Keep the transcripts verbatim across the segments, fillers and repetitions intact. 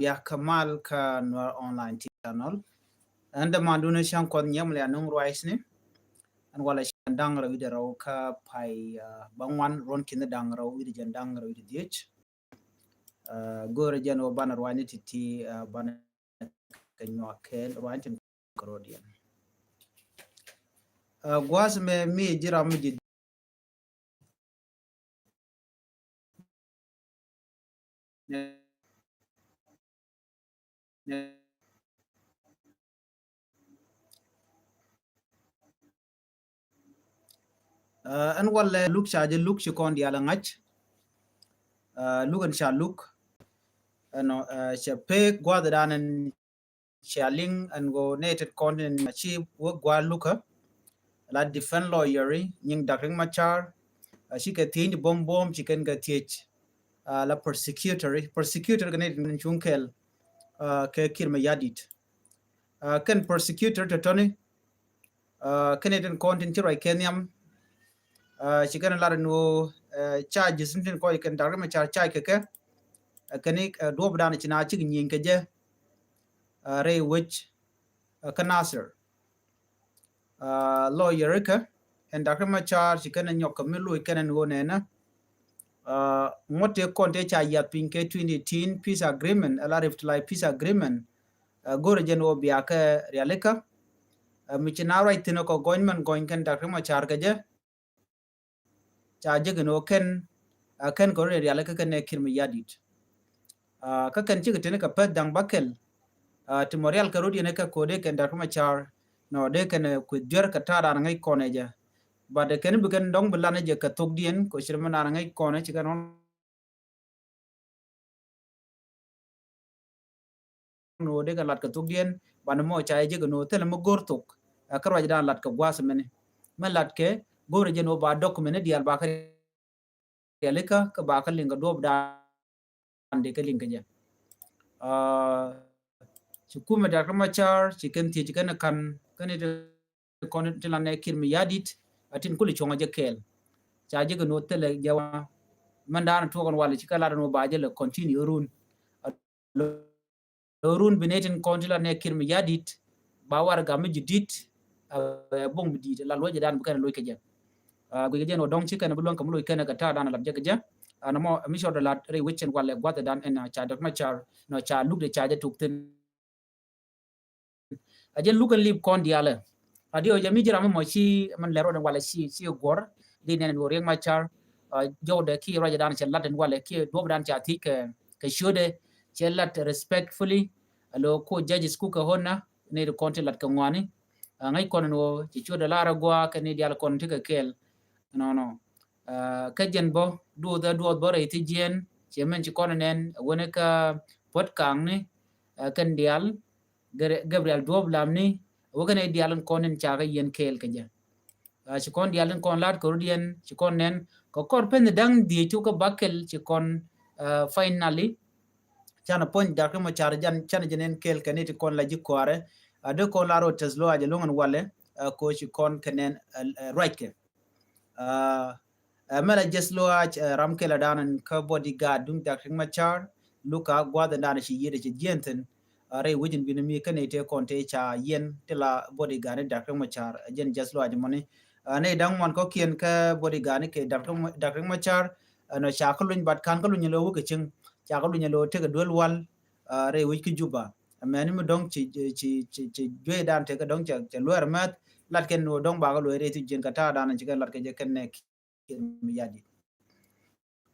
bia kä mal kä Nuer online channel. Ɛn dämandun cäŋ Kuɔth Nhiam lɛ anɔŋ ruacni. Ɛn walɛ cäŋ da̱ŋ rɛw wi̱cdɛ rɛw kä pay, ah, bäŋuan ruɔ̱n ki̱n da̱ŋ rɛw wi̱cdɛ jiɛn da̱ŋ rɛw wi̱cdɛ dhieec. Ah, go̱o̱rɛ jɛn wä banɛ ruacni ti̱ti̱, ah, banɛ kɛ nyuak kɛɛl ruacni tin kɛ rɔ̱diɛn. Ah, gua̱a̱th mɛ mi ji̱ ram mi ji̱ Ah, ɛn walɛ luk ca jɛ luk ci kɔn diaal ɛ ŋa̱c. Ah, luk ɛn ca luk ɛnɔ, ah, cɛ pek gua̱a̱th dan ɛn cia liŋ ɛn ɣöö nɛy tin kɔn tin ci wä gua̱a̱r lukä. La defense lawyer nyin Doctor Riek Machar, ah, cikɛ thiec ni buɔ̱m buɔ̱m ci kɛn kɛ thiec, ah, la prosecutor, prosecutor kɛ nɛy tin cuŋ kɛɛl, ah, kɛ Kiir Mayardit. Ah, kɛn prosecutor tɔ̱tɔ̱ni, ah, kɛn nɛy tin kɔn tin ci ruac kɛ nhiam, ah, ci kɛn lar ɛn ɣöö, ah, charges tin kɔc kɛn Doctor Riek Machar charge kɛ kɛ, ah, kɛn ni, ah, duɔ̱ɔ̱p dan ci na cik nyieny kɛ jɛ, ah, rɛy wec, ah, kä Nasir. Ah, lawyer kɛ ɛn Doctor Riek Machar ci kɛn nyɔk kɛ mi loc kɛn ɛn ɣöö nɛnɛ, ah, ŋuɔ̱t tëë kɔn tëë ca yiath piny kɛ twenty eighteen peace agreement, ala Revitalized peace agreement. Ah, go̱rɛ jɛn ɣöö bia kɛ rialikä. Ah, mi ci na ruac thi̱n kɔ gɔny mɛn gɔny kɛn Doctor Riek Machar kɛ jɛ. Ca jek ɛn ɣöö kɛn, ah, kɛn kɛ rɔ̱diɛn rialikä kɛnɛ Kiir Mayardit. Ah, kä kɛn cikɛ teni kɛ peth da̱ŋ bäkɛl. Ah, ti mɔ rial kɛ rɔ̱diɛn kɛ kɛ ɣöö dee kɛn Doctor Riek Machar nɔ dee kɛn, eh, kueth juer kɛ ta̱a̱ dan ŋäc kɔn ɛ jɛ. But, eh, kɛn bi kɛn dɔ̱ŋ bi lan ɛ jɛ kɛ thokdiɛn kɛ ɣöö ci ri mi naan ŋäc kɔn ɛ ci kɛn rɔ̱n ni ɣöö dee kɛ lat kɛ thokdiɛn, banɛ mɔ ca jɛ jek ni ɣöö thilɛ mi go̱r thok. Ɛ, kä ruac dan lat kɛ gua̱a̱th mɛni. Mɛ lat kɛ go̱r jɛ ni ɣöö ba document ni diaal ba kɛ rialikä, kä ba kɛ liŋ kɛ duɔ̱ɔ̱p dan dee kɛ liŋ kɛ jɛ. Ah, ci kumɛ Doctor Machar ci kɛn thiec ci kɛn ka̱n kɛn kɔn ti lan ɛ Kiir Mayardit, a tin kuli cuɔ̱ŋ a jɛ kɛɛl. Ca jɛ kɛ ni ɣöö thilɛ jɛ wa mɛn dan tuɔk ɛn walɛ ci kɛ lat ɛn ɣöö ba jɛ lɛ continue run. Lo run bi nɛy tin kɔn ti la nɛ Kiir Mayardit ba warɛga mi ji̱ di̱t, ah, buŋ bi di̱t la luɔcɛ dan bi kɛn loc kɛ jɛ. Ah, guic kɛ jɛ ni ɣöö dɔ̱ŋ ci kɛn bi luäŋ kɛ mi loc kɛn kɛ ta̱a̱ dan lat jɛ kɛ jɛ. Ah, nɔmɔ mi cɔt lat rɛy wecɛn walɛ gua̱th dan ɛn, ah, ca Doctor Machar nɔ ca luk de ca jɛ tuk thi̱n. A jɛn luk ɛn lip kɔn diaalɛ. A diɔ jɛ mi ji̱ ram mi mɔ ci mɛn lɛr rɔɔdɛ walɛ ci, ci guɔ̱r. Di nɛn ɛn ɣöö Riek Machar, ah, jɔwdɛ ki ruacɛ dan cɛ lat ɛn walɛ ki duɔ̱p dan ca thiec kɛ, kɛ ciötdɛ cɛ lat respectfully. A lo ko judges ku kɛ ɣöö nɛ ni di kɔn ti lat kɛ ŋuani. Ah, ŋäc kɔn ɛn ɣöö ci ciötdɛ lar a gua̱a̱ kɛ ni diaal kɔn ti kɛ kɛɛl. Nɔnɔ. Ah, kä jɛn bä duɔth ɛ duɔth bä rɛy thi jiɛn ci mɛn ci kɔn ɛ nɛn ɛ wänɛ kä puɔ̱t kaŋni, ah, kɛn diaal Gare-, Gabriel Duɔp Lamni, wä kɛn ɛ diaal in kɔn in ca kɛ yɛn kɛɛl kɛ jɛ. Ah, ci kɔn diaal in kɔn la̱t kɛ rɔ̱diɛn, ci kɔn nɛn, kɛ kɔr pɛn da̱ŋ dhiec tuk kä bäkɛl ci kɔn, ah, finally. Canɛ puɔ̱ny Doctor Machar jan, canɛ jɛ nɛn kɛɛl kɛ ni ti kɔn la ji̱ kɔaarɛ. Ah, dee kɔn la rɔ tɛth luaac ɛlɔ̱ŋ ɛn walɛ, ah, ko ci kɔn kɛ nɛn, ah, ah, ruackɛ. Ah, ah, mɛ la jɛth luaac, ah, ram kɛl a dan ɛn kä bodyguard duŋ Doctor Machar, luka gua̱th ɛn dan ci yiëëdɛ ci jiɛn thi̱n. Ah, rɛy wecin bi ni mi kä nɛy tëë kɔn tëë ca yɛn ti la bodyguard ni Doctor Machar, ah, jɛn jɛth luaac mɔni. Ah, nɛy da̱ŋ ŋuan kɔ̱kiɛn kä bodyguard ni kɛ Doctor Ma-, Doctor Machar, ah, nɔ ca kä luny bat ka̱n kä luny lo wä kɛ cieŋ, ca kä luny lo tekɛ duel wal, ah, rɛy wec kä Juba. Mɛni mi dɔ̱ŋ ci, ci, ci, ci juey dan tekɛ dɔ̱ŋ cɛ, cɛ luɛɛr mɛth, lat kɛn ni wä dɔ̱ŋ bakɛ luɛɛr rɛy thi jiɛn kɛ ta̱a̱ dan ci kɛn lat kɛ jɛ kɛn nɛk. Kiir Mayardit.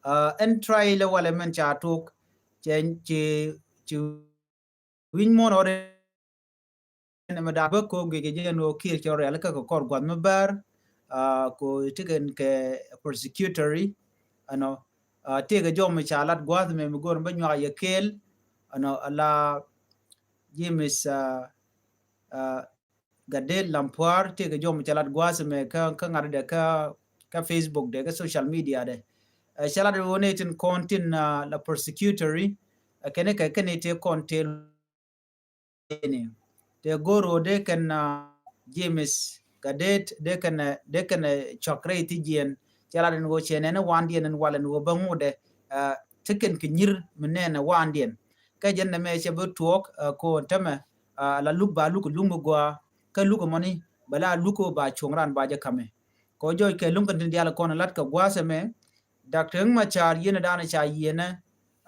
Ah, ɛn trial walɛ mɛn ca tuk, cɛ, ci, ci wi̱ny muɔ̱n ɣɔr ɛn mɛ da̱a̱ bä ko guic kɛ jɛ ni ɣöö Kiir cɛ rɔ rialikä kɛ kɔr gua̱th mi bär, ah, ko tekɛ kɛ prosecutory, ɛnɔ, ah, tekɛ jɔw mi ca lat gua̱th mɛ mi go̱r mi bä nyuak yɛ kɛɛl, ɛnɔ, ala James, ah, ah, Gatdet Lampuar, tekɛ jɔw mi ca lat gua̱th mɛ kä, kä ŋa̱t dɛ kä, kä Facebook dɛ, kä social media dɛ. Eh, ca lat wä ni tin kɔn tin, ah, la prosecutory, eh, kɛn kɛ kɛn tëë kɔn tëë ni. Tëë go̱r wä dee kɛn, ah, James Gatdet, dee kɛn, eh, dee kɛn, eh, cuak rɛy thi jiɛn. Ca lat ni wä cɛ nɛn wandiɛn ɛn walɛ ni wä bä ŋut dɛ, ah, tekɛn kɛ nyir mi nɛn wandiɛn. Kä jɛn nɛmɛ cɛ bi tuɔɔk, ɛ, ko̱n tämɛ, ɛ, la luk ba luk luk mi gua, kä luk mɔni bɛ la luk ba cuɔ̱ŋ ran ba jɛ kami. Kɔ jɔc kɛ luŋ kɛn tin dial kɔn lat kɛ gua̱a̱th ɛmɛ. Doctor Riek Machar yieen dan ca yieenɛ,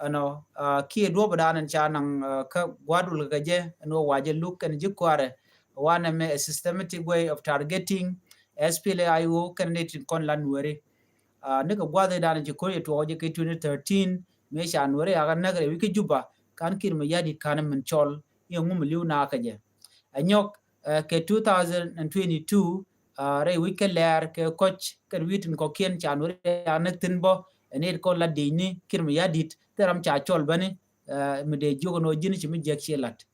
ɛnɔ, ɛ, kiɛ duɔp dan ca naŋ, ɛ, kä gua̱a̱th dul kɛ jɛ ɛn wä wa jɛ luk kɛn ji̱ kuarɛ. Wanɛ mɛ a systematic way of targeting S P L A I O kɛn ni tin kɔn la Nuɛri. Ɛ, ni kɛ gua̱a̱th dan ci ko̱r yɛ tuɔɔk jɛ kɛ twenty thirteen, mëë ca Nuɛri a kɛ näk rɛ wi̱c kä Juba, kan Kiir Mayardit kan min cɔl, i̱ ŋu mi li̱w na kɛ jɛ. Ɛ nyɔk, ɛ, kɛ two thousand and twenty-two, ɛ, rɛy wi̱c kɛ lɛɛr kɛ kɔc kɛn wi̱i̱ tin kɔ̱kiɛn ca Nuɛri a näk thi̱n bä, ɛ nɛy ti kɔn la di̱cni Kiir Mayardit, thil ram ca cɔl bäni, ɛ, mi dee jiök ɛn ɣöö ji̱n ci mi jiäk ciɛ la̱t.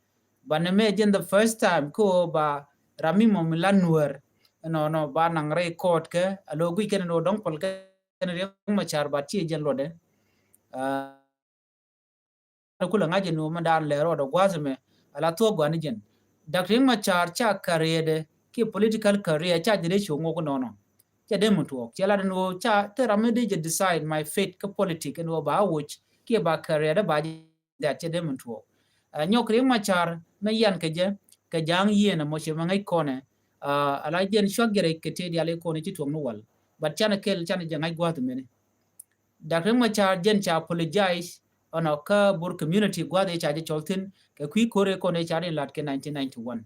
Banɛ mɛ jɛn the first time kä ɣöö ba ram mi mɔ mi la Nuɛr, ɛnɔnɔ ba naŋ rɛy kɔɔt kɛ, a lo̱ guic kɛn ɛn ɣöö dɔ̱ŋ päl kɛn Riek Machar ba ciɛ jɛn luɔtdɛ. Ɛ, kulɛ ŋa̱c ɛn ɣöö mi daan lɛ rɔɔdɛ gua̱a̱th ɛmɛ, a la thuɔ̱k gua̱a̱ni jɛn. Doctor Riek Machar ca career dɛ kiɛ political career ca jɛ dee cu ŋok nɔnɔ. Cɛ dee mi tuɔɔk. Cɛ lat ɛn ɣöö ca thil ram mi dee jɛ decide my fate kä politic ɛn ɣöö ba woc kiɛ ba career dɛ ba jɛ that cɛ dee mi tuɔɔk. Ɛ, nyɔk Riek Machar mi yan kɛ jɛ, kɛ ja̱a̱ŋ yieen ɛmɔ cɛ mi ŋäc kɔnɛ. Ɛ, a la jɛn cuak jɛ rɛc kɛ tëë diaal i̱ kɔnɛ ci tuɔɔk ni wal. But canɛ kɛl canɛ jɛ ŋa̱c gua̱a̱th mini. Doctor Riek Machar jɛn ca apologize ɔnɔ kä Bor community gua̱a̱th i̱ ca jɛ cɔl thi̱n kɛ kui̱ ko̱r i̱ kɔnɛ ca ri lat kɛ nineteen ninety-one.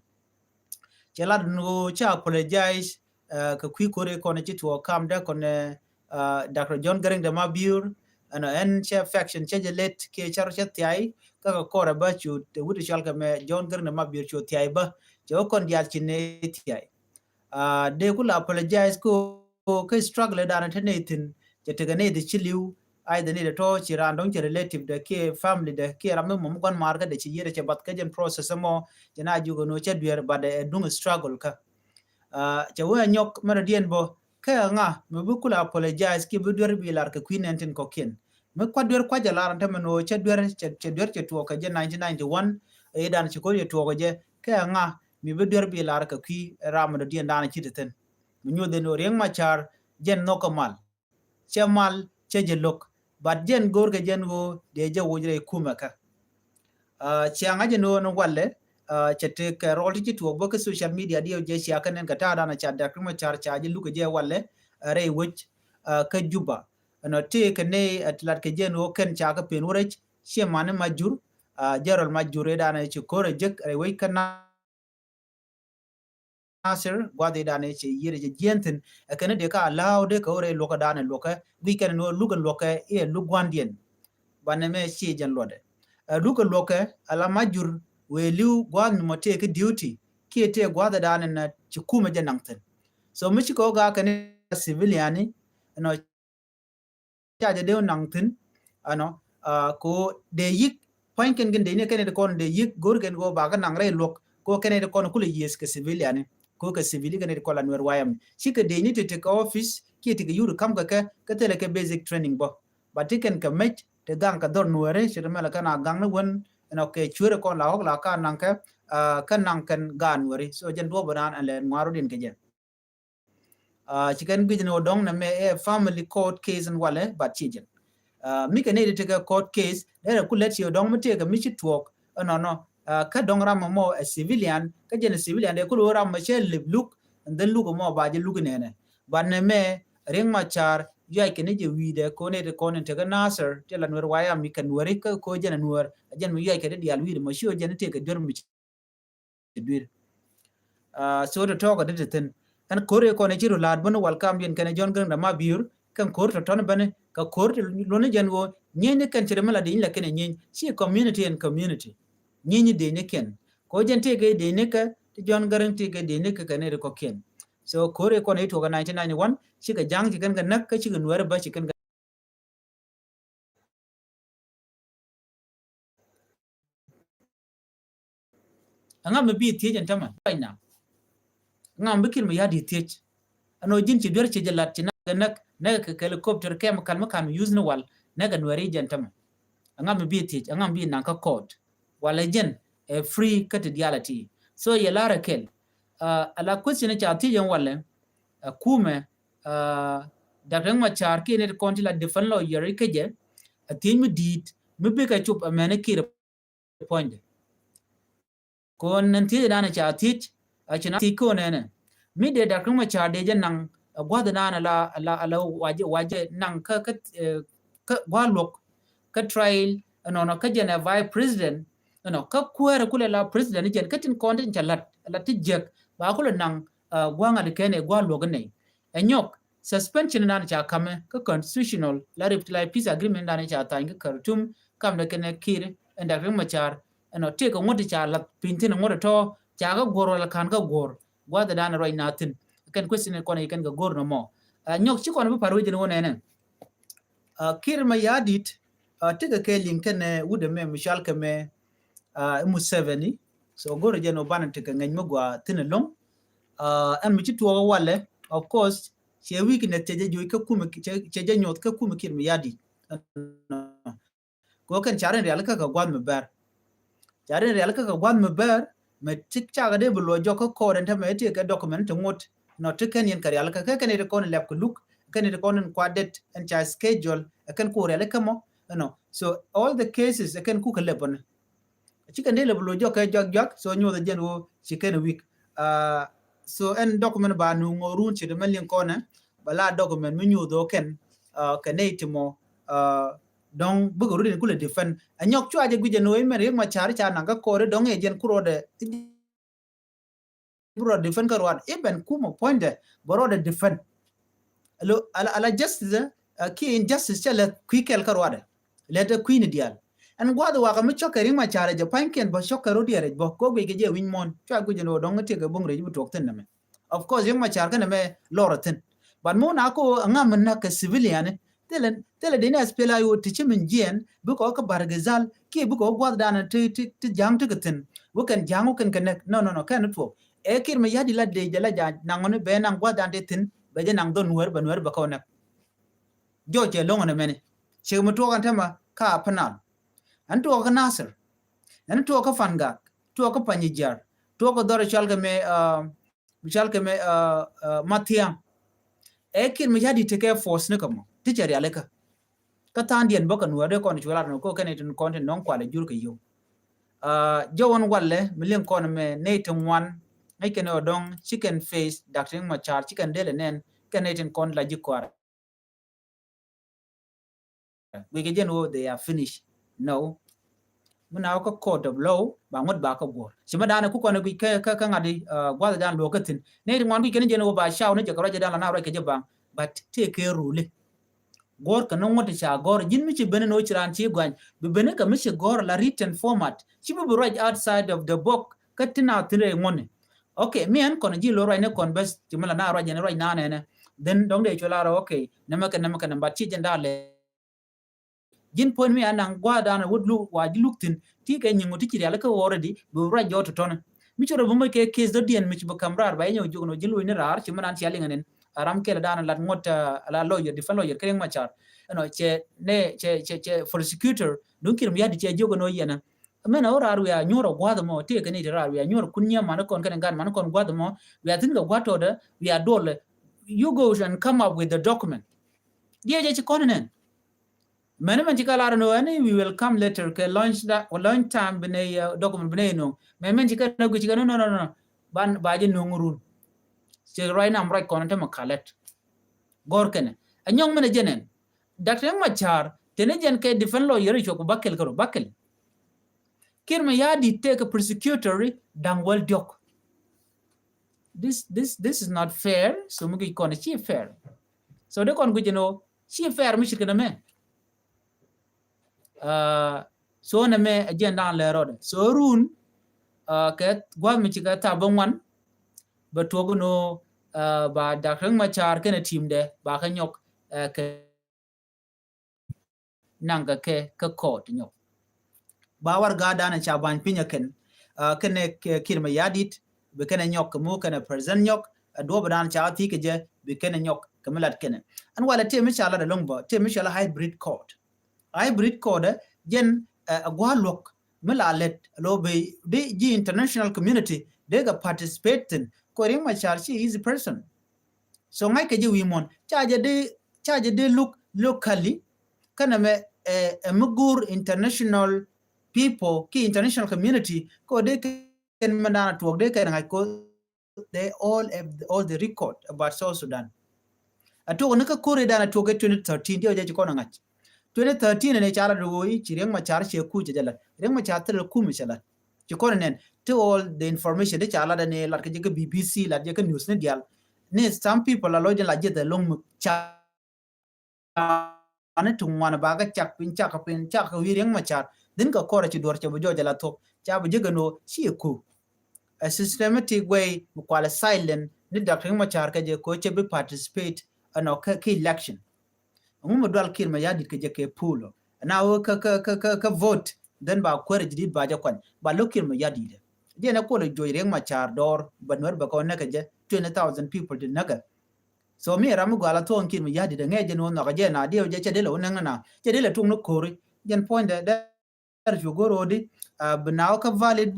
Cɛ lat ni ɣöö ca apologize, ɛ, kɛ kui̱ ko̱r i̱ kɔnɛ ci tuɔɔk kam dee kɔnɛ, ɛ, Doctor John Garang de Mabior, ɛnɔ ɛn cɛ faction cɛ jɛ let kiɛ cɛ rɔ cɛ thiay, kä kɛ kɔrɛ bä cu te wut cɔal kɛ mɛ John Garang de Mabior cu thiay bä, cɛ wä kɔn diaal ci ney thiay. Ɛ, dee ku la apologize ko, ko kä struggle dan te ney thi̱n, cɛ tekɛ ney thi̱n ci li̱w, either ney de tɔ ci raan dɔ̱ŋ cɛ relative de kiɛ family de kiɛ ram mi mɔ mi gua̱n maar kä de ci yier cɛ bath kä jɛn process mɔ, cɛ na jiök ɛn ɣöö cɛ duer, but ɛ duŋ struggle kä. Ɛ, cɛ wee a nyɔk mɛn rɔ diɛn bɔ, kɛ ŋa mi bi kula apologize kiɛ bi duer bi lar kɛ kui̱ nineteen kɔkiɛn. Mi kuat duer kuac jɛ lar ɛn tämɛ ni ɣöö cɛ duer, cɛ, cɛ duer cɛ tuɔɔk kɛ jɛ nineteen ninety-one, ɛ dan ci ko̱r cɛ tuɔɔk kɛ jɛ, kɛ ŋa mi bi duer bi lar kɛ kui̱ ram mi dɔ diɛn dan ci ti thin. Mi nyuth ɛn ɣöö Riek Machar jɛn nhɔk kɛ mal. Cɛ mal, cɛ jɛ lo̱k. But jɛn go̱o̱r kɛ jɛn ɣöö dee jɛ woc rɛy kumɛ kä. Ɛ, cia ŋa̱c ɛn ɣöö ni walɛ, ɛ, cɛ tëëk kɛ rɔɔl ti ci tuɔɔk bä kä social media diɛw jɛ cia kɛ nɛn kɛ ta̱a̱ dan ca Doctor Riek Machar ca jɛ luk kɛ jɛ walɛ, ɛ, rɛy wec, ɛ, kä Juba. Ɛnɔ tëëk kɛ nɛy, ɛ, ti lat kɛ jɛn ɣöö kɛn ca kɛ pen wä rɛc, ciɛ mani Majur, ɛ, General Majur ɛ dan ci ko̱r ɛ jek rɛy wec kä na Nasir, gua̱th i̱ danɛ cɛ yier cɛ jiɛn thi̱n, ɛ kɛn i̱ dee ka allow dee kɛ wä rɛy luɔkä danɛ luɔkä, guic kɛn ni wä luk in luɔkä i̱ ɛ luk gua̱ndiɛn. Banɛ mɛ ci jɛn luɔtdɛ. Ɛ luk in luɔkä, ala Majur, wëë li̱w gua̱th ni mɔ tëë kä duty, kiɛ tëë gua̱th i̱ danɛ na ci kumɛ jɛ naŋ thi̱n. So mi ci kɛ wä gaak kɛn i̱ civilian i̱, ɛnɔ ca jɛ dee wä naŋ thi̱n, ɛnɔ, ɛ, ko dee yi̱k, pua̱ny kɛn kɛn dee ni kɛn i̱ kɔn dee yi̱k, go̱r kɛn ko ba kä naŋ rɛy luɔk, ko kɛn i̱ kɔn kulɛ yieth kɛ civilian i̱, ko kɛ civil i̱ kɛn i̱ kɔn la Nuɛr wayam. Ci kɛ dee ni ti ti kɛ office, kiɛ ti kɛ yur kam kɛ kɛ, kɛ thilɛ kɛ basic training bä. Ba ti kɛn kɛ mec, ti gaŋ kɛ dhɔr Nuɛri, ci ti mɛlɛ kɛn a gaŋ ni wen, ɛnɔ kɛ cuerɛ kɔn la ɣɔk la ka naŋ kɛ, ɛ, kä naŋ kɛn gaat Nuɛri. So jɛn duɔ̱p inan ɛn lɛ ŋuaru din kɛ jɛ. Ɛ, ci kɛn guic ni wä dɔ̱ŋ nɛ mɛ ɛ family court case in walɛ, but ci jɛn. Ɛ, mi kɛ nɛy ti tekɛ court case, derɛ ku lɛt ci wä dɔ̱ŋ mi tekɛ mi ci tuɔɔk, ɛnɔnɔ, ɛ, kä dɔ̱ŋ ram mɔ ɛ civilian, kä jɛn ɛ civilian, dee kul wä ram mɔ cɛ lip luk, and then luk mɔ ba jɛ luk nɛnɛ. But nɛ mɛ, Riek Machar, yuac kɛ ni jɛ wi̱i̱dɛ, ko nɛy ti kɔn in tekɛ Nasir, ti la Nuɛr wayam mi kɛ Nuɛri, kä ko jɛn ɛ Nuɛr, ɛ jɛn mi yuac kɛ ti diaal wi̱i̱dɛ mɔ ci wä jɛn tekɛ duer mi ci dui̱r. Ɛ, so tɔ̱tɔ̱ kɛ ti ti thi̱n. Ɛn ko̱r i̱ kɔn i̱ ci ru la̱a̱t bä ni wal kam diɛn kɛn i̱ John Garang de Mabior, kɛn ko̱r tɔ̱tɔ̱ ni bä ni, kɛ ko̱r ti luɔ̱n ni jɛn ɣöö, nyieeny ni kɛn ci ri mi la dieny la kɛn i̱ nyieeny, ci community and community. Nyieeny ni dieny ni kɛn. Kɛ ɣöö jɛn tëëkɛ dieny ni kɛ, ti John Garang tëëkɛ dieny ni kɛ kɛn i̱ ri kɔ̱kiɛn. So ko̱r i̱ kɔn i̱ tuɔɔk ɛ nineteen ninety-one, cikɛ ja̱ŋ ci kɛn kɛ näk, kä cikɛ Nuɛɛri bä ci kɛn kɛ Ɛŋa mi bi thiec ɛn tämɛ right now? Ɛŋa mi bi Kiir Mayardit thiec? Ɛn ɣöö ji̱n ci duer ci jɛ la̱t ci näk kɛ näk, näk kɛ helicopter, chemical mi ka̱n mi use ni wal, näk kɛ Nuɛɛri jɛn tämɛ. Ɛŋa mi bi thiec? Ɛŋa mi bi naŋ kä court? Walɛ jɛn ɛ free kä ti diaal a ti. So yɛ la̱r ɛ kɛl. Ɛ, ala question ca thiec ɛn walɛ, ɛ, kumɛ, ɛ, Doctor Riek Machar kiɛ nɛy ti kɔn ti la defend lawyer i̱ kä jɛ, ɛ thiec mi di̱i̱t mi bikɛ cop ɛ mɛn i̱ Kiir puɔ̱nydɛ. Kɔn nɛn thiec dan ca thiec, a ci na thiec kɔn nɛnɛ. Mi dee Doctor Machar dee jɛ naŋ, a gua̱th dan la, la, la wajɛ, wajɛ naŋ kä, kä, eh, kä gua̱ luɔk, kä trial, ɛnɔnɔ kä jɛn ɛ vice president, ɛnɔ kä kuäärɛ kulɛ la president jɛn kä tin kɔn tin ca lat, la ti jiäk, ba kulɛ naŋ, ah, gua̱ ŋa̱t kɛn ɛ gua̱ luɔk nɛy. Ɛ nyɔk, suspension dan ca kamɛ kä constitutional la rip la peace agreement dan ca thany kä Khartoum, kamdɛ kɛnɛ Kiir ɛn Doctor Machar, ɛnɔ tëëkɛ ŋuɔ̱t ca lath piny thi̱n ŋuɔ̱t tɔ̱ ca kä guɔ̱r wala ka̱n kä guɔ̱r. Gua̱th dan ruac na thi̱n. Kɛn question kɔn kɛn kɛ go̱r nɔmɔ. Ah, nyɔk ci kɔn bi pa̱r wec jɛn wä nɛnɛ. Ah, Kiir Mayardit, ah, tekɛ kɛ liŋ kɛnɛ wut ɛmɛ mi cɔal kɛ mɛ, ah, Museveni. So go̱r jɛn wä banɛ tekɛ ŋäc mi gɔaa thi̱n ɛlɔ̱ŋ. Ah, ɛn mi ci tuɔɔk walɛ, of course, cɛ weakness cɛ jɛ joc kä kumɛ, cɛ, cɛ jɛ nyuɔth kä kumɛ Kiir Mayardit. Kɛ ɣöö kɛn ca rin rialikä kɛ gua̱th mi bɛr. Ca rin rialikä kɛ gua̱th mi bɛr, mɛ ti cakɛ dee bi luɔc jɔk kä kɔɔt ɛn tämɛ ti kɛ document ti ŋot, nɔ ti kɛn yɛn kɛ rialikä, kɛ kɛn iti kɔn in lɛp kɛ luk, kɛn iti kɔn in kuat det, ɛn ca schedule, ɛ kɛn ku rialikä mɔ, ɛnɔ. So all the cases, ɛ kɛn ku kɛ lɛp ɔni. Ci kɛn dee lɛ bi lo̱c jɔk kɛ juak juak, so nyuɔth ɛ jɛn ɣöö ci kɛn ɛ weak. Ah, so ɛn document ba nuŋ ɣöö run ci ti mɛ liŋ kɔnɛ, ba la document mi nyuɔth ɣöö kɛn, ah, kɛ nɛy ti mɔ, ah, dɔ̱ŋ bikɛ rut in kulɛ defend. Ɛ nyɔk cua jɛ guic ɛn ɣöö imɛn Riek Machar ca naŋ kä kɔɔri dɔ̱ŋ ɛ jɛn ku rɔɔdɛ bi rɔ defend kä ruaadɛ, even kumɛ puɔ̱nydɛ bɛ rɔɔdɛ defend. Alo, ala, ala justice, ah, kiɛ injustice cɛ lɛ kui̱ kɛl kä ruaadɛ. Lɛ te kui̱ ni diaal. Ɛn gua̱a̱th wakä mi cɔkɛ Riek Machar jɛ pa̱nykiɛn bä cɔkɛ rɔ diɛɛr bä kɔ guic kɛ jɛ wi̱ny muɔ̱ɔ̱n. Cua guic ɛn ɣöö dɔ̱ŋ tëëkɛ bo̱ŋ rɛc bi tuɔɔk thi̱n nɛmɛ. Of course, Riek Machar kɛnɛ mɛ lɔr thi̱n. But mi wä na ko ŋa̱m mi näk kɛ civilian, thilɛ, thilɛ dee ni SPLA-IO ti ci min jiɛɛn, bikɛ wä kä Bahr el Ghazal, kiɛ bikɛ wä gua̱thdan ti, ti, ti ja̱a̱ŋ ti kɛ thi̱n. Wä kɛn ja̱a̱ŋ wä kɛn kɛ näk. No, no, no, kɛn tuɔɔk. Ɛ Kiir Mayardit la dee jɛ la ja̱a̱ŋ naŋ ɣɔni bɛ naŋ gua̱thdan ti thi̱n, bɛ jɛ naŋ dhɔn Nuäär, bɛ Nuäär bɛ kɛ wä näk. Jɔɔc cɛ lo̱ŋ ɛn ɛmɛni. Cɛ mi tuɔɔk ɛn tämɛ kä Upper Nile. Ɛn tuɔɔk kä Nasir. Ɛn tuɔɔk kä Fangak. Tuɔɔk kä Panyijiar. Tuɔɔk kä dhɔr cɔal kɛ mɛ, ah, cɔal kɛ mɛ, ah, ah, Mathiaŋ. Ɛ Kiir Mayardit tekɛ force ni kɛ mɔ. Ti cɛ rialikä. Kä tha̱a̱ŋdiɛn bä kɛ Nuäär dee kɔn cuɛ lar nɔ kɔ kɛn itin kɔn tin nɔŋ kualɛ jur kɛ yio̱w. Ah, jɔwän walɛ mi liŋ kɔn mɛ nɛy ti ŋuan. Ŋäc kɛn ɛ ɔ dɔ̱ŋ ci kɛn face Doctor Riek Machar ci kɛn delɛ nɛn kɛn nɛy tin kɔn la ji̱ kɔaarɛ. Guic kɛ jɛn ɣöö they are finished. No. Mi na wä kä court of law ba ŋuɔ̱t ba kä guɔ̱r. Ci ma da̱a̱n ku kɔn guic kä, kä, kä ŋa̱t i̱, ah, gua̱th da̱a̱n luɔ̱k kä thi̱n. Nɛy ti ŋuan guic kɛn jɛn ɣöö ba caw ni jɛ kɛ ruac da̱a̱n la na ruac kɛ jɛ baŋ. But tëëkɛ ruli. Guɔ̱r kɛ ni ŋuɔ̱t ca gɔ̱r. Ji̱n mi ci ben ni ɣöö ci raan ci gua̱ny. Bi ben ni kɛ mi ci gɔ̱r la written format. Ci bi bi ruac outside of the book. Kä ti na thi̱n rɛy ŋuɔ̱tni. Okay, mi ɛn kɔn ji̱ lo̱r ruacni kɔn bäth ci mi la na ruac ɛn ruac na nɛnɛ. Then dɔ̱ŋ dee cuɛ lar, okay, nɛmɛ kɛ, nɛmɛ kɛ, nɛmɛ bat ci jɛn da̱a̱ lɛ. Ji̱n puɔ̱n mi a naŋ gua̱a̱r da̱a̱n wut luk wa ji̱ luk thi̱n ti kɛ nyiŋ wut ti ci rialikä already bi ruac jɔɔt tɔ̱tɔ̱nɛ. Mi ci rɔ bi moc kɛ case dɔ̱diɛn mi ci bi ka̱m raar ba yɛ nyɛ wä jiök nɔ ji̱ luc ni raar ci mi naan cia liŋɛ nin. A ram kɛl da̱a̱n lat ŋuɔ̱t, ah, la lawyer, defense lawyer kɛ Riek Machar. Ɛnɔ cɛ nɛ cɛ, cɛ, cɛ prosecutor duŋ Kiir Mayardit cɛ jiök nɔ yɛnɛ. Mɛn a wä raar wiaa nyuɔr a gua̱th mɔ, tëë kɛ ni ti raar wiaa nyuɔr kun nyiam man kɔn kɛn gat man kɔn gua̱th mɔ, wiaa thi̱n kɛ gua̱th tɔɔdɛ, wiaa duɔl. You go and come up with the document. Diɛ jɛ ci kɔn nɛn. Mɛn mɛn ci kɛ lar ni wɛn, we will come later kɛ launch da, launch time bi nɛ, uh, document bi nɛ nɔŋ. Mɛn mɛn ci kɛ nɛ guic ci kɛ nɔ, nɔ, nɔ, nɔ. Ban ba jɛ nɔŋ run. Ci right now ruac kɔn te mɔ kalɛt. Gɔr kɛnɛ. A nyɔŋ mɛn a jɛ nɛn. Doctor Machar, teni jɛn kɛ defense lawyer cuɔ ku bakɛl kɛ ro, bakɛl. Kiir Mayardit tëë kɛ prosecutor da̱ŋ wäl diɔk. This, this, this is not fair. So mi guic kɔn ci fair. So de kɔn guic jɛ nɔ ci fair mi ci kɛ nɛ mɛ. Ah, so nɛ mɛ a jɛn da̱ŋ lɛ rɔdɛ. So run, ah, kɛ gua̱th mi ci kɛ tha̱a̱ŋ bä ŋuan. Bɛ tuɔk nɔ, ah, ba Doctor Machar kɛnɛ team dɛ ba kɛ nyɔk, ah, kɛ naŋ kɛ kɛ, kɛ court nyɔk. Ba warɛgakdan ca ba̱ny piny ɛ kɛn, ah, kɛnɛ kɛ Kiir Mayardit, bi kɛnɛ nyɔk kɛ mu kɛnɛ president nyɔk, a duɔ̱ɔ̱p dan ca thi̱i̱ kɛ jɛ, bi kɛnɛ nyɔk kɛ mi lat kɛnɛ. Ɛn walɛ tëë mi ca lat ɛlɔ̱ŋ bä, tëë mi ca lat hybrid court. Hybrid court, eh, jɛn, eh, a gua̱a̱r luɔ̱k mi la lɛt lo bi di ji̱ international community dee kɛ participate thi̱n. Kɛ Riek Machar ci easy person. So ŋa̱c kɛ jɛ wi̱i̱ muɔ̱n ca jɛ dee, ca jɛ dee look locally. Kɛnɛ mɛ, eh, eh, mi go̱o̱r international people, ki international community, ko dee kɛn mɛ dan a tuɔk dee kɛn ŋa̱c ko they all have all the record about South Sudan. A tuɔk ni kä kori dan a tuɔk kɛ twenty thirteen, diɛ wä jɛ ci kɔn a ŋa̱c. Twenty thirteen ni ca lat woi ci Riek Machar cɛ ku cɛ jɛ lat. Riek Machar thil kum cɛ lat. Ci kɔn nɛn ti all the information di ca lat ni lat kɛ jɛ kɛ B B C, lat jɛ kɛ news ni dial. Ni some people a lɔ jɛ lat jɛ the long ca ani ti ŋuan ba kɛ cak piny, cak piny, cak kɛ wi̱i̱ Riek Machar. Dhin kɛ kɔr a ci duɔr cɛ bi jɔɔc a la thuɔk ca bi jɛ kɛ no ci ku a systematic way mi kual a silent ni Doctor Riek Machar kɛ jɛ ko cɛ bi participate ɛnɔ kɛ, kɛ election. Ŋu mi dual Kiir Mayardit kɛ jɛ kɛ pulo na wä kä, kä, kä, kä, kä vote, then ba kuɛr jidit ba jɛ kuany ba lo Kiir Mayardit. Jɛ na kuɔl a juɔc Riek Machar dɔr ba Nuɛr bɛ kɔ näk kɛ jɛ twenty thousand people ti näk kɛ. So mi ram mi gɔal a thuɔ̱ŋ Kiir Mayardit ŋɛ jɛ ni wä nhɔk jɛ na diɛ wä jɛ cɛ dee lɛ wä näŋ na cɛ dee lɛ tuŋ ni kori. Jɛn puɔ̱nydɛ dee cu go̱r ɣöödi bi na wä kä valid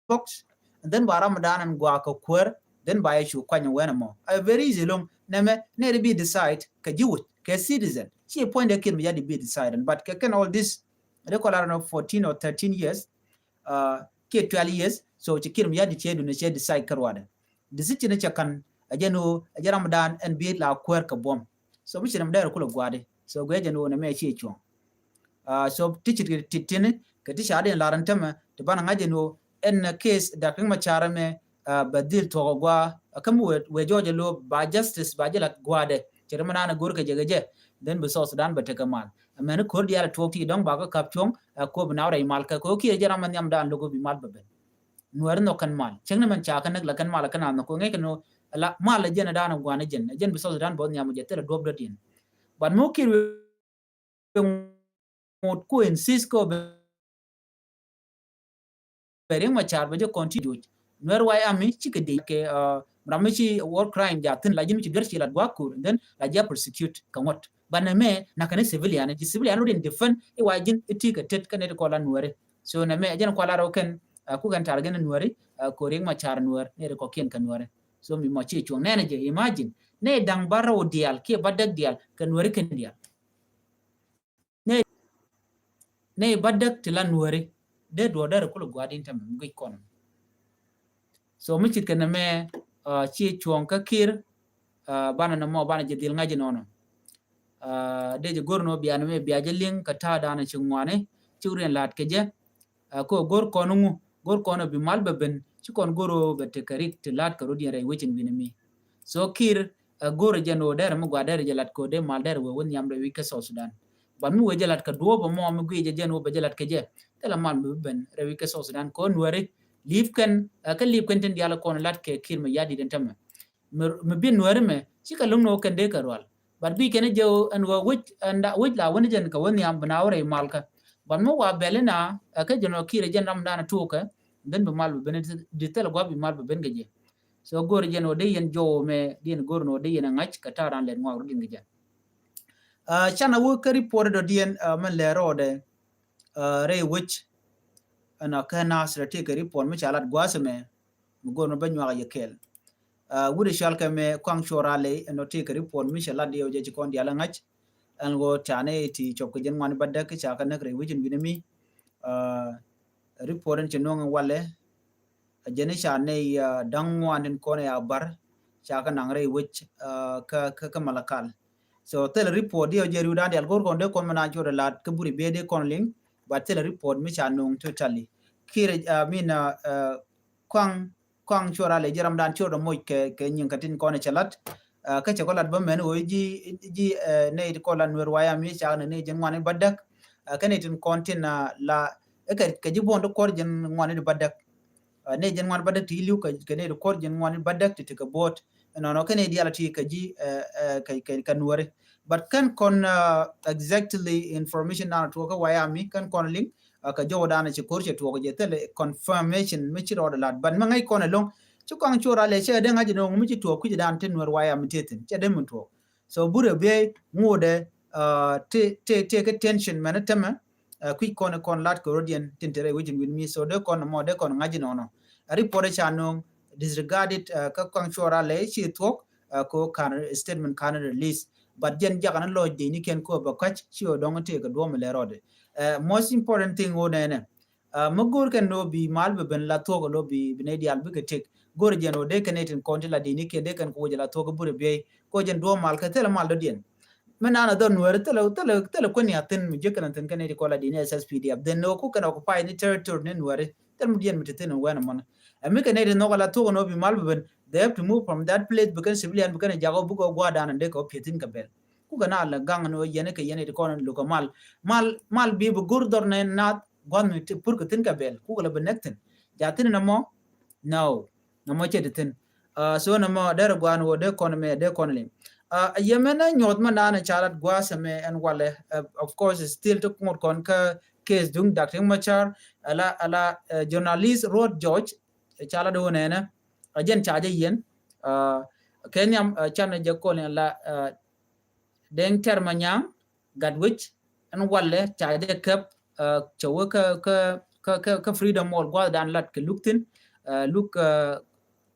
box, and then ba ram dan an gua kɛ kuer, then ba yɛ cu kuany wɛn mɔ. A very easy long nɛmɛ nɛ di bi decide kɛ jiwit kɛ citizen. Ci puɔ̱nydɛ Kiir Mayardit bi decide, but kɛ kɛn all this di kɔl around fourteen or thirteen years, uh, kiɛ twelve years. So ci Kiir Mayardit cɛ dun cɛ decide kɛ ruadɛ. Decision cɛ kan a jɛ ni wä a jɛ ram dan ɛn bi la kuer kɛ buɔm. So mi ci nam dɛr kulɛ guadi. So guɛ jɛ ni wä nɛmɛ ci cuɔŋ. Uh, so ti ci ti tini kɛ ti ca din laran tämɛ ti ban ŋa̱c jɛ ni wä ɛn case Doctor Riek Machar mɛ, uh, bɛ dhil thuɔk a gua a käm wee, wee jɔɔc a lo ba justice ba jɛ la guadɛ. Cɛ ri mɛ naan a go̱r kɛ jɛ kɛ jɛ. Then bi South Sudan bɛ tekɛ mal. Mɛn kor dial a tuɔk ti dɔŋ ba kä kap cuɔŋ a kop na rɛy mal kɛ ko kiɛ jɛ ram a nhiam dan logo bi mal bɛ ben. Nuɛr nhɔk kɛn mal cäŋ ni mɛn ca kɛ näk la kɛn mal kɛn a nhɔk ko ŋɛc kɛn la mal a jɛn a dan a guan a jɛn a jɛn bi South Sudan bä nhiam a jɛ thil a duɔp dɔ̱diɛn. But mi wä Kiir wee ŋot ku insist ko bɛ Riek Machar bɛ jɛ continue juɔc. Nuɛr White Army cikɛ dee kɛ, uh, ram mi ci war crime ja thin la ji̱n mi ci duer ci lat guak kur, and then la jɛ prosecute kɛ ŋot. But nɛ mɛ na kɛn civilian, ci civilian wä din defend i wa ji̱n i ti kɛ tet kɛ nɛ ti kɔla Nuɛri. So nɛ mɛ jɛn kɔla rɔ kɛn, uh, ku kɛn tar gɛn Nuɛri, uh, ko Riek Machar Nuɛr nɛ ri kɔ kiɛn kɛ Nuɛri. So mi mɔ ci cuɔŋ nɛnɛ jɛ imagine nɛ daŋ ba rɔ dial kiɛ ba däk dial kɛ Nuɛri kɛn dial. Nɛ, nɛ ba däk ti la Nuɛri dee duɔ̱ɔ̱r dee rɛ kulɛ gua̱a̱r din tämɛ mi guic kɔn. So mi cit kɛ nɛ mɛ, uh, ci cuɔ̱ŋ kä Kiir, uh, banɛ nɛ mɔ banɛ jɛ dhil ŋa̱c inɔnɔ. Uh, dee jɛ go̱r nɔ bia nɛ mɛ bia jɛ liŋ kɛ ta̱a̱ danɛ ci ŋuani ci wuriɛn la̱a̱t kɛ jɛ. Uh, kɛ go̱r kɔn ŋu go̱r kɔn bi mal bɛ ben ci kɔn go̱r bɛ tekɛ rik ti la̱a̱t kɛ rot yɛn rɛy wecin wi̱nɛ mi. So Kiir, uh, go̱r jɛn wä dɛr mi gua dɛr jɛ lat ko dee mal dɛr wee wä nhiam rɛy wi̱c kä South Sudan. But mi wee jɛ lat kɛ duɔ̱ɔ̱p mɔ mi gui jɛ jɛn wä bɛ jɛ lat kɛ jɛ. Thilɛ mal mi bi ben rɛy wi̱c kä South Sudan ko Nuɛri li̱p kɛn, uh, kä li̱p kɛn tin dial kɔn lat kɛ Kiir Mayardit in tämɛ. Mi, mi bi Nuɛri mɛ cikɛ luŋ ni wä kɛn dee kɛ rual. But bi kɛn jɛ ɛn wä wec ɛn da wec la wä ni jɛn kɛ wä nhiam bi na wä rɛy mal kä. But mi wa bɛl ina, uh, kä jɛn wä Kiir jɛn ram dan tuukɛ. Then bi mal bi ben di thil guap bi mal bi ben kɛ jɛ. So go̱r jɛn wä dee yɛn jɔw mɛ diɛn go̱r ni wä dee yɛn ŋa̱c kɛ ta̱a̱ ran lɛt ŋuak rɔ diɛn kɛ jɛ. Uh, canɛ wä kä report dɔ diɛn, uh, mɛ lɛ rɔɔdɛ, uh, rɛy wec. Ɛn a kɛ Nasir ti kɛ report mi ca lat gua̱a̱th mɛ mi go̱r ni bä nyuak yɛ kɛɛl. Uh, wut i̱ cɔal kɛ mɛ Kuaŋ Cuɔr Alɛ ɛn ɔ ti kɛ report mi ca lat diɛw jɛ ci kɔn dial ɛ ŋa̱c. Ɛn ɣöö ca nɛ ti cɔp kɛ jɛn ŋuan bä däk ca kɛ näk rɛy wec in wi̱n mi. Uh, report ɛn ci nuɔ̱ŋ walɛ. A jɛn i̱ ca nɛ, uh, da̱ŋ ŋuan in kɔn ɛ a bar ca kɛ naŋ rɛy wec, uh, kä, kä, kä Malakal. So thilɛ report diɛw jɛ riw dan dial go̱r kɔn dee kɔn mɛ na cuɔt ɛ lat kä buri biɛ dee kɔn liŋ. But thilɛ report mi ca nuɔ̱ŋ totally. Kiir, uh, min, uh, uh, Kuaŋ Kuaŋ Cuɔr Alɛ ji̱ ram dan ciöt ɔ moc kɛ, kɛ nyiŋ kä tin kɔn cɛ lat. Uh, kä cɛ kɔ lat bä mɛn ɣöö ji̱, ji̱, uh, nɛy ti kɔn la Nuɛr White Army ca nɛ nɛy ji̱n ŋuan i̱ bä däk. Uh, kä nɛy tin kɔn tin, uh, la, eh, kɛ, kɛ ji̱ buɔ̱n ti kuɔr ji̱n ŋuan i̱ bä däk. Uh, nɛy ji̱n ŋuan bä däk ti li̱w kɛ, kɛ nɛy ti kuɔr ji̱n ŋuan i̱ bä däk ti ti kɛ buɔ̱t. Ɛnɔnɔ kä nɛy dial ti kɛ ji̱, uh, uh, kɛ, kɛ, kɛ Nuɛri. But kɛn kɔn, uh, exactly information dan tuɔɔk kä White Army kɛn kɔn liŋ. A kɛ jɔwä dan ci ko̱r cɛ tuɔɔk jɛ thilɛ confirmation mi ci rɔɔdɛ lat. But mi ŋäc kɔn ɛlɔ̱ŋ ci Kuaŋ Cuɔr Alɛ cɛ dee ŋa̱c ɛnɔŋ mi ci tuɔɔk kui̱c dan ti Nuɛr White Army tëë thi̱n cɛ dee mi tuɔɔk. So burɛ biey ŋuudɛ, uh, tëë, tëë, tëë kɛ tension mɛn tämɛ, uh, kui̱c kɔn kɔn lat kɛ rɔ̱diɛn tin te rɛy wecin wi̱n mi. So dee kɔn mɔ dee kɔn ŋa̱c ɛnɔnɔ. A report ca nöŋ disregarded, uh, kä Kuaŋ Cuɔr Alɛ ci thuɔ̱k, uh, ko kan statement kan release. But jɛn jakan lɔc dee ni kɛn ko bɛ kac ci ɔ dɔŋ tëë kɛ duɔ̱m lɛ rɔɔdɛ. Most important thing wä nɛnɛ, mi go̱o̱r kɛn ni wä bi mal bi ben la thuɔ̱k ni wä bi nɛy diaal bikɛ tëk. Go̱o̱r jɛn wä dee kɛn nɛy tin kɔn ti la dini kiɛ dee kɛn kɛ wä jɛ la thuɔ̱k burɛ biey kɛ wä jɛn duɔ̱ɔ̱p mal kɛ thilɛ mal dɔ̱diɛn. Mi naan a dhɔr Nuääri thilɛ thilɛ thilɛ kuän ni a thin mi ji̱ kɛn a thin kɛn nɛy ti kɔn la dini S S P D F then ni wä ku kɛn occupy ni territory ni Nuääri. Thil mi diɛn mi ti thin wɛn ɛmɔni. Ɛ mi kɛ nɛy ti nhɔk ala thok ɛn ɔ bi mal bi ben, they have to move from that place, bi kɛn civilian bi kɛn jakä bi kɛ gua̱a̱r dan ɛn dee kɛ ɔ pieth thin kɛ bɛl. Ku kɛ na lɛ gaŋ ɛn ɔ yɛn kɛ yɛn iti kɔn lukɛ mal. Mal mal bi bi go̱r dhɔr nɛ nath gua̱a̱th mi ti pur kɛ thin kɛ bɛl ku kɛ lɛ bi nɛk thin. Ja thin ɛn ɛmɔ? No. Nɔmɔ cɛ ti thin. So nɔmɔ derɛ gua̱a̱n wä dee kɔn mɛ dee kɔn lim. Ɛ yɛ mɛn ɛ nyuɔth mɛn dan ɛ calat gua̱a̱th ɛmɛ ɛn walɛ. Of course still ti ŋot kɔn kä case duŋ Doctor Machar, ala ala journalist Ruot George, calat wä nɛnɛ. Ɛ jɛn ca jɛ yɛn kɛ nhiam, can jɛ kɔn la Deng Ter Manyang Gatwec ɛn walɛ ca jɛ kɛp. Cɛ wä kä kä kä kä Freedom Hall gua̱a̱th dan lat kɛ luk thin, luk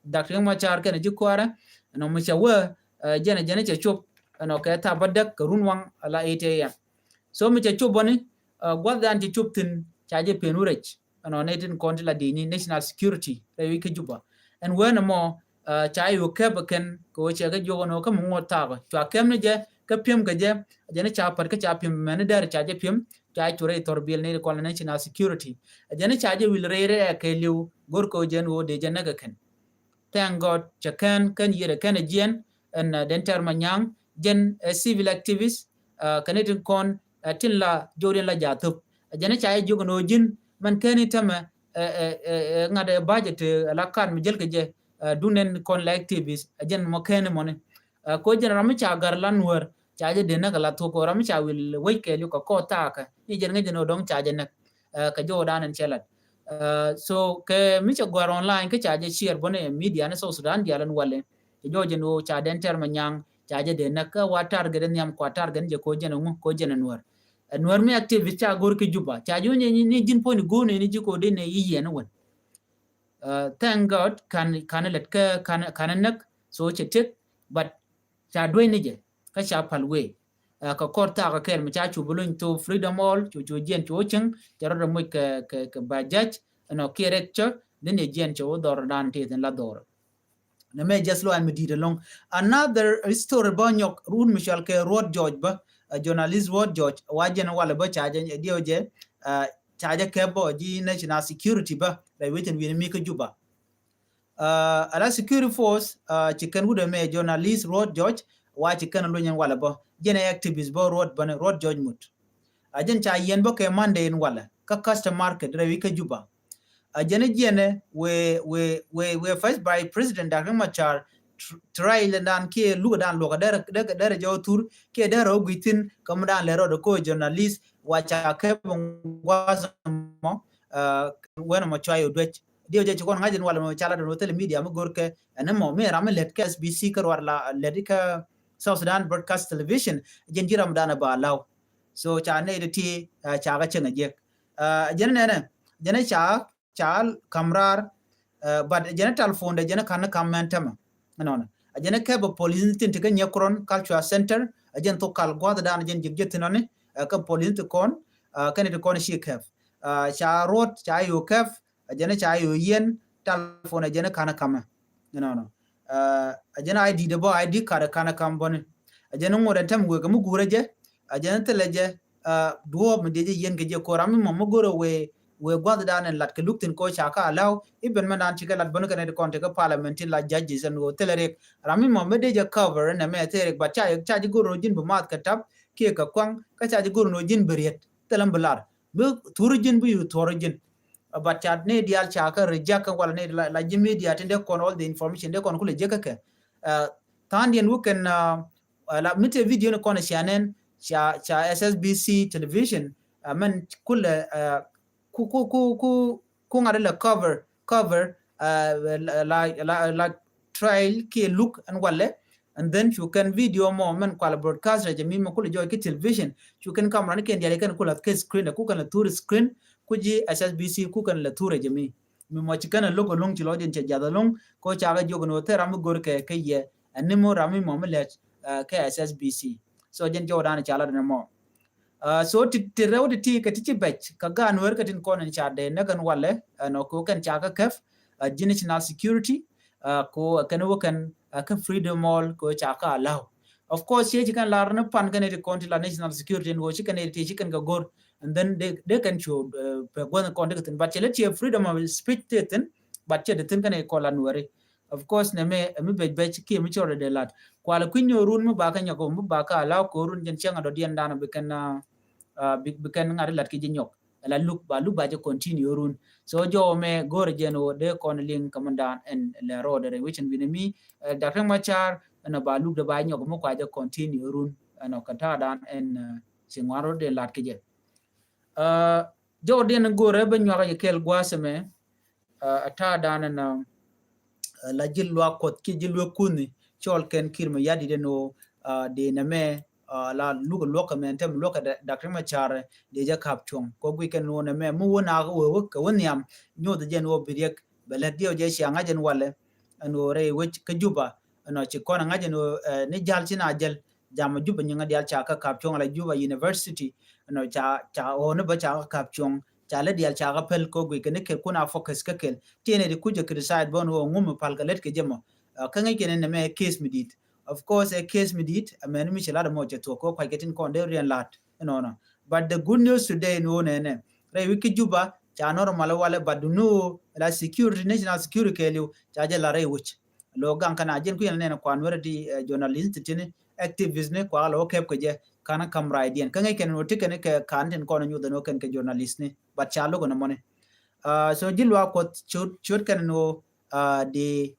Doctor Machar kɛn ji̱ kuarɛ. Ɛn ɔ mi cɛ wä jɛn jɛn cɛ cop ɛn ɔ kɛ thaap bä däk kɛ run waŋ ala eight A M. So mi cɛ cop bäni gua̱th dan cɛ cop thin ca jɛ pen wä rɛc ɛn ɔ nɛ tin kɔn ti la dini national security rɛy wi̱c kä Juba. Ɛn wen ɛmɔ ca yɛ wä kɛp ɛ kɛn kɛ wä cɛ kɛ jiök ɛn ɔ kä mi ŋuɔt thaak cua kɛm ni jɛ kä piɛm kɛ jɛ. Jɛn ca pät kä ca piɛm mɛn ni dɛr ca jɛ piɛm ca cu rɛy thɔr biɛl ni kɔn national security. Jɛn ca jɛ wil rɛy rɛy kɛ liw go̱r kɛ wä jɛn wä dee jɛ näk ɛ kɛn. Thank God cɛ kɛn kɛn yiɛt ɛ kɛn ɛ jiɛn ɛn Deng Ter Manyang jɛn ɛ civil activist. Kɛn itin kɔn tin la jɔwdiɛn la jathop. Jɛn ca jɛ jiök ɛn ɔ ji̱n mɛn kɛn itämɛ ŋa̱t ɛ budget ɛ la kan mi jäl kɛ jɛ duŋ nɛn kɔn la activist. Jɛn mɔ kɛn imɔni ko jɛn ram mi ca gar la Nuäär ca jɛ dee näk ɛ la thok ko ram mi ca wil wec kɛɛliw kɛ kɔɔth thaakɛ ni jɛn ŋäc jɛn ɔ dɔ̱ŋ ca jɛ näk. Kɛ jɔwdan ɛn cɛ lat. So kɛ mi cɛ gua̱r online kä ca jɛ share bä ni media ni South Sudan diaal ɛn walɛ. Cɛ jɔw jɛn ɣöö ca Deng Ter Manyang ca jɛ dee näk kä wa target in nhiam kua target in jɛ ko jɛn ŋu ko jɛn Nuäär. Nuäär mi activist ca go̱r ki Juba ca jɛ wä ni ji̱n puɔ̱ny go̱o̱r ni ji̱ ko dee ni yi yɛn wän. Thank God kan kan lɛt kä kan kan näk so cɛ tek but ca duec ni jɛ kä ca pal wee. Kɛ kɔr thaak kɛl mi ca cu bi luny thok Freedom Hall cu cu jiɛn cu cieŋ cɛ rɔt moc kɛ kɛ kɛ ba judge ɛnɔ kiɛ rɛk cä dhin yɛ jiɛn cɛ wä dhɔr dan ti thin la dhɔr. Nɛ mɛ just luan mi di̱i̱t ɛlɔŋ. Another story bä nyɔk run mi cual kɛ Ruot George bä, journalist Ruot George wa jɛn walɛ bä ca jɛ diɛw jɛ ca jɛ kɛp bä ji̱ national security bä rɛy wecin wi̱n mi kä Juba. Ala security force ci kɛn wut ɛmɛ journalist Ruot George wa ci kɛn luny ɛn walɛ bä jɛn ɛ activist bä Ruot bä ni Ruot George mut. A jɛn ca yɛn bä kɛ Monday in walɛ kä Custom Market rɛy wi̱c kä Juba. A jɛn jiɛnɛ wee wee wee wee First Vice President Doctor Machar trial dan kiɛ luk dan luɔk derɛ derɛ jɛ wä thur kiɛ derɛ wä gui̱thin kä mi dan lɛ rɔɔd ko journalist wa ca kɛ bä gua̱th mɔ. Wen mɔ cua yɛ duec diɛ jɛ ci kɔn ŋa̱c in walɛ mɔ ca la dɔn wä thil media mi go̱r kɛ ɛn mɔ mi ram mi lɛt kɛ S B C kä ruar la lɛt kä South Sudan Broadcast Television. Jɛn ji̱ ram dan ba law. So ca nɛy ti ti ca kä cieŋ a jiɛk. Jɛn nɛnɛ jɛn ca ca kam raar. But jɛn telephone dɛ jɛn kan kam mɛn tämɛ. Nɔnɔ a jɛn kɛ bä police tin ti kä Nyɛkron Cultural Center a jɛn thok kal gua̱th dan jɛn ji̱k jɛ thinɔni. Kä police ti kɔn kɛn ti kɔn ci kɛp. Ca ruɔt ca yo kɛp. A jɛn ca yo yɛn telephone a jɛn kan kamɛ. Nɔnɔ a jɛn I D dɛ bä I D card kan kam bäni. A jɛn ŋot ɛn tämɛ wekɛ mi guurɛ jɛ a jɛn thilɛ jɛ. Duɔɔp mi diɛ jɛ yɛn kɛ jɛ ko ram mi mɔ mi go̱rɛ wee wee gua̱th dan ɛn lat kɛ luk thin ko ca ka allow. Iben mɛ dan cikɛ lat bäni kɛ nɛ ti kɔn ti kä parliament tin la judges ɛn wee thilɛ riɛk ram mi mɔ mi diɛ jɛ cover ɛn ɛmɛ thilɛ riɛk but ca ca ji̱ go̱r rɔ ji̱n bi math kɛ tap kiɛ kɛ kuaŋ kä ca ji̱ go̱r rɔ ji̱n bi riɛt thilɛ mi bi lar bi thur ji̱n bi yu thur ji̱n. But ca ni diaal ca kä reject kä wala ni la ji̱ media tin dee kɔn all the information dee kɔn kulɛ jek kä kɛ. Tha̱a̱ŋ diɛn wä kɛn la mi te video ni kɔn cia nɛn ca ca S S B C television. Mɛn kulɛ ku ku ku ku ku ŋa̱t lɛ cover cover la la la trial kiɛ luk ɛn walɛ. And then cu kɛn video mɔ mɛn kual broadcast rɛ jɛ mi mɛ kulɛ jɔɔc ki television cu kɛn camera ni kɛn diali kɛn kulɛ kɛ screen ku kɛn lɛ thur screen ku ji̱ S S B C ku kɛn lɛ thur rɛ jɛ mi. Mi mɔ ci kɛn lɛ lo̱k ɛlɔ̱ŋ ci lɔcdiɛn cɛ jath ɛlɔ̱ŋ ko ca kɛ jiök ni wä thil ram mi go̱r kɛ kɛ yɛ. Ɛn ni mɔ ram mi mɔ mi lɛt kɛ S S B C. So jɛn jɔw dan ca la dɛn mɔ. So ti ti rɛw ti ti kɛ ti ci bɛc kɛ gaat Nuɛr kɛ tin kɔn in ca dee nɛ kɛn walɛ ɛnɔ ko kɛn ca kɛ kɛp ji̱ national security ko kɛn wä kɛn kɛ freedom all ko ca kɛ allow. Of course, ciɛ ci kɛn lar ni pan kɛn ti kɔn ti la national security in wä ci kɛn ti ci kɛn kɛ go̱r, and then de kɛn cu pɛ guɔn kɔn ti kɛ thin, but cɛ lɛ ti freedom of speech ti thin, but cɛ ti thin kɛn kɔn la Nuɛri. Of course, nɛ mɛ mi bɛc bɛc kiɛ mi cɔr dee lat kual kui̱ny ni run mi ba kɛ nyɔk mi ba kɛ allow ko run jɛn cɛŋ a dɔdiɛn dan bi kɛn bi kɛn ŋa̱t lat ki ji̱ nyɔk. Ala luk ba luk ba jɛ continue run. So jɔw mɛ go̱r jɛn wä dee kɔn liŋ kɛ mɛn dan ɛn lɛ rɔɔdɛ rɛ wicin bi ni mi Doctor Machar ɛn ba luk dee ba nyɔk mi kua jɛ continue run ɛn kɛ ta̱a̱ dan ɛn ci ŋuan rɔɔdɛ lat ki jɛ. Jɔw diɛn go̱rɛ bä nyuak yɛ kɛl gua̱a̱th ɛmɛ. A ta̱a̱ dan ɛn la ji̱ luak Kuɔth kiɛ ji̱ luek kunh cɔl kɛn Kiir Mayardit ɛn ɣöö dee nɛmɛ la luk luɔk kɛ mɛn tɛm luɔk kɛ Doctor Machar dee jɛ ka̱p cuɔ̱ŋ kɔ guic kɛn ɣöö nɛmɛ mi wä naak wee wä kɛ wä nhiam nyoth jɛn ɣöö bi riɛk bɛ lät diɛw jɛ cia ŋa̱c ɛn walɛ ɛn ɣöö rɛy wec kä Juba ɛn ɣöö ci kɔn ɛ ŋa̱c ɛn ɣöö ni jal ci na jɛl jam Juba nyiŋä dial ca kä ka̱p cuɔ̱ŋ ala Juba University ɛn ɣöö ca ca ɣöö ni bä ca kä ka̱p cuɔ̱ŋ ca lä dial ca kä päl kɔ guic kɛ ni kɛ kun a focus kä kɛl tiɛn ɛ di kucä criticize bä ɛn ɣöö ŋum mi pal kɛ lät kɛ jɛ mɔ. Kä ŋäc kɛn ɛn nɛmɛ case mi di̱i̱t. Of course ɛ case mi di̱i̱t ɛmɛn mi ci lat ɛmɔ cɛ thuɔ̱k kɛ kuac kɛ tin kɔn dee riɛn la̱t ɛnɔnɔ. But the good news today ni wä nɛnɛ rɛy wi̱c kä Juba ca normal walɛ, but du ni wä la security, national security kɛɛliw ca jɛ la rɛy wi̱c. Lo gaŋ kɛn a jɛn kui̱n nɛn kuan wɛrɛ di journalist tini activist ni kua lo kɛp kɛ jɛ kan kam ray diɛn kä ŋäc kɛn wä ti kɛn kɛ kan tin kɔn nyuth ɛn wä kɛn kɛ journalist ni, but ca lo̱k ɛn ɛmɔni. So ji̱ luaak Kuɔth ciöt kɛn ɛn wä di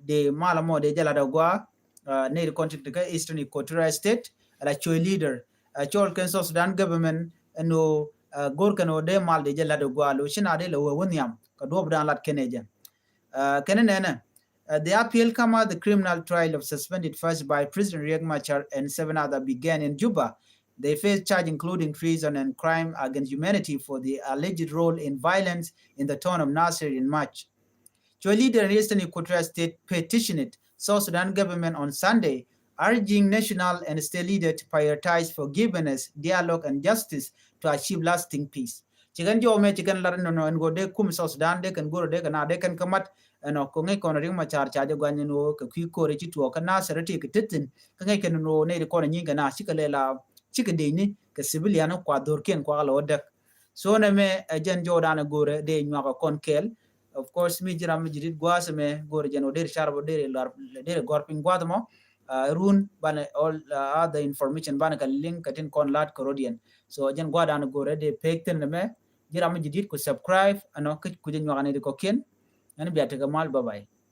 di mal mɔ di jɛ lat a gua nɛy di kɔn ti kä Eastern Equatoria State ala cuɛ leader cɔl kɛn South Sudan government ɛn ɣöö go̱r kɛn ɣöö dee mal di jɛ lat a gua lo ci na di la wee wä nhiam kɛ duɔp dan lat kɛn ɛ jɛ. Kɛn nɛnɛ the appeal come as the criminal trial of suspended first by President Riek Machar and seven other began in Juba. They face charge including treason and crime against humanity for the alleged role in violence in the town of Nasir in March. Cuɛ leader in Eastern Equatoria State petitioned South Sudan government on Sunday, urging national and state leaders to prioritize forgiveness, dialogue and justice to achieve lasting peace. Ci kɛn jɔw mɛ ci kɛn lar nɔnɔ ɛn ɣöö dee kum South Sudan dee kɛn go̱r dee kɛn a dee kɛn kä mat ɛnɔ ko ŋäc kɔn Riek Machar ca jɛ guany ɛn ɣöö kɛ kui̱ ko̱r ci tuɔɔk kä Nasir ti kɛ tethin kä ŋäc kɛn ɛn ɣöö nɛy ti kɔn nyiŋ kɛ na cikɛ lɛ la cikɛ dec ni kɛ civilian kua dhorkiɛn kua lɔ däk. So nɛmɛ ɛ jɛn jɔw dan ɛ go̱rɛ dee nyuak ɛ kɔn kɛɛl. Of course mi ji̱ ram mi ji̱ dit gua̱a̱th ɛmɛ go̱rɛ jɛn ɣöö dee car bä dee lar dee gɔr piny gua̱a̱th mɔ. Run banɛ all other information banɛ kɛ link kɛ tin kɔn la̱t kɛ rodiɛn. So jɛn gua̱a̱th dan ɛ go̱rɛ dee pek thin ɛmɛ. Ji̱ ram mi ji̱ dit ku subscribe ɛnɔ kä ku jɛ nyuak ni di kɔkiɛn. Ɛn bia tekɛ mal, bye bye.